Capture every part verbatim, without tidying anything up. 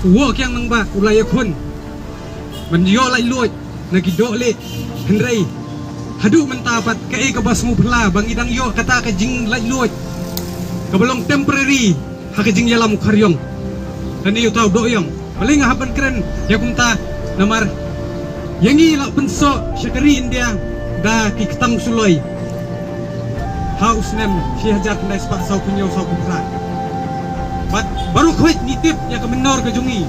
U Woh Kiang Nangbah u la ïakhun ban ïoh laitluid na ki dohlieh. Hynrei haduh mynta pat kaei kaba sngewphylla ba ngi dang ïoh kata ka jinglaitluid kaba long temporary ha ka jingïalam u Khariong lane uta u Dohïong. Balei nga hap ban kren ïa kumta? Namar ïa ngi la pynsoh sha ka ri India da ki ktang suloi ha u snem shi hajar khyndai spah saw phew hynñiew saw phew phra. Bad baroh khoit ngi tip ïa ka mynnor ka jong ngi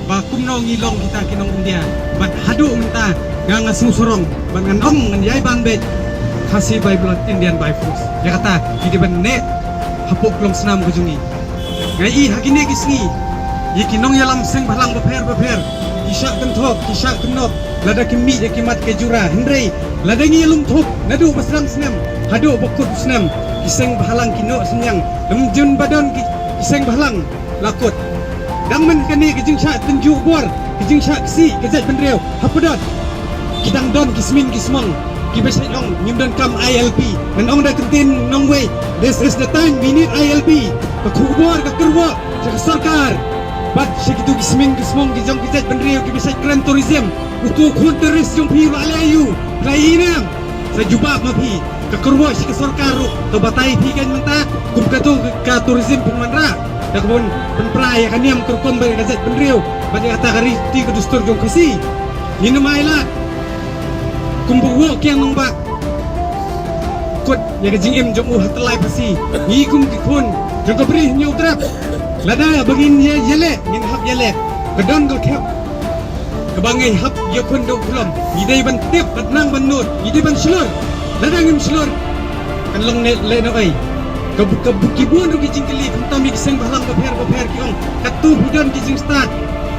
ba kumno ngi long kita ki nong India. Bad haduh mynta nga nga sngewsarong bad ngan ong ngan ïai ban beit Khasi by blood, Indian by force. Ïa kata ngi dei ban neh hapoh klong snam ka jong ngi. Nga i ha kine ki sngi ïa ki nongïalam seng bhalang bapher bapher ki shah kynthoh ki shah kynnoh, lada ki mih ïa ki mat ka jura. Hynrei lada ngi ïalum thup naduh ba sdang snem haduh ba kut snem, ki seng bhalang ki noh synñiang. Ym jin ba don ki, ki seng bhalang la kut. Dang man kane ka jingshah tynjuh bor, ka jingshah ksih ka jaitbynriew, hapdeng ki dang don ki smin ki smong kiba shait ong ngim donkam I L P. Ngan ong da ka ktien nongwei, this is the time we need I L P. Ka khubor ka kyrwoh sha ka sorkar bad sha kitu ki smin ki smong ki jong ki jaitbynriew kiba shait kren tourism. Utu u khun tourist jong phi u la leh aïu? Phi la ïohi ne em? Sa jubab ma phi. Ka kyrwoh sha ka sorkar ruh, to batai phi kan mynta kum katu ka tourism pynwanrah da kaba pynpra ïa ka niam ka rukom bad ïa ka jaitbynriew bad ïa kata ka riti ka dustur jong Khasi. Ngin ym ailad. Kumba u Woh Kiang Nangbah kut ïa ka jingim jong u ha tyllai phasi, ngi kum ki khun jong ka Bri Hynñiewtrep, lada ba ngin ïa, ïaleh ngin hap ïaleh. Ka don ka khep kaba ngi hap ïakhun da u khlem. Ngi dei ban tip bad nang ban nud, ngi dei ban shlur. Lada ngim shlur kan long ne leh noh ei. Ka, ka, ki bun ruh ki jingkylli khamtam ïa ki seng bhalang bapher bapher ki ong katto phi don ki jingstad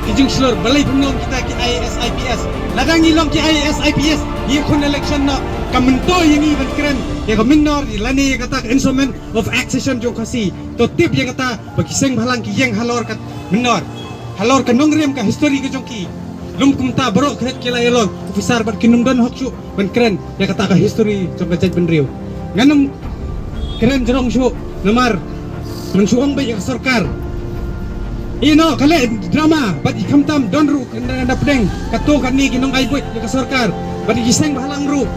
ki jingshlur, balei phim long kita ki I A S I P S? Lada ngi long ki I A S I P S ngi ïakhun election noh, kam myntoi ïa ngi ban kren ïa ka mynnor lane ïa kata ka Instrument of Accession jong Khasi. To tip ïa kata ba ki seng bhalang ki ïeng halor ka mynnor, halor ka nongrim ka history ka jong ki. Lum kumta baroh khoit ki la ïalong officer bad kin ym don hok shuh ban kren ïa kata ka history jong ka jaitbynriew. Ngan ym kren jrong shuh namar ngan shu ong beit ïa ka sorkar. Ïa noh ka leh drama bad ïa khamtam don ruh na, na pdeng kato kane ki nongai buit ïa ka sorkar bad ïa ki seng bhalang ruh.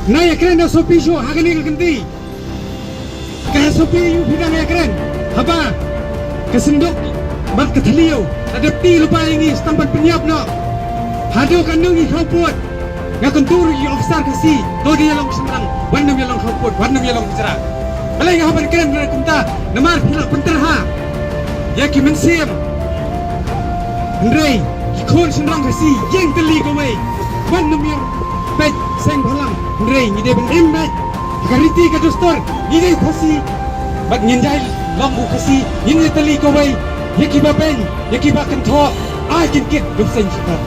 Nai ïa kren da sopi shuh ha kane ka kynti. Ka S O P ïa u phi dang ïa kren haba ka synduk bad ka thliew la dep ti lypa ïa ngi, sa tang ban pynïap noh. Haduh katno ngi khawpud. Nga kyntu ruh ïa ki officer Khasi, to da ïalong shynrang, wat nym ïalong khawpud, wat nym ïalong hijra. Balei nga hap ban kren kumta? Namar phi la pynterha ïa ki mynsiem. Hynrei ki khun shynrang Khasi ïeng tylli kawei. Wat nym ïa peit seng bhalang. Hynrei ngi dei ban im beit ha ka riti ka dustur. Ngi dei u Khasi bad ngin ïai long u Khasi. Ngin ïeng tylli kawei. Ïa kiba beiñ, ïa kiba kynthoh, ai kin kit duk seng shipor.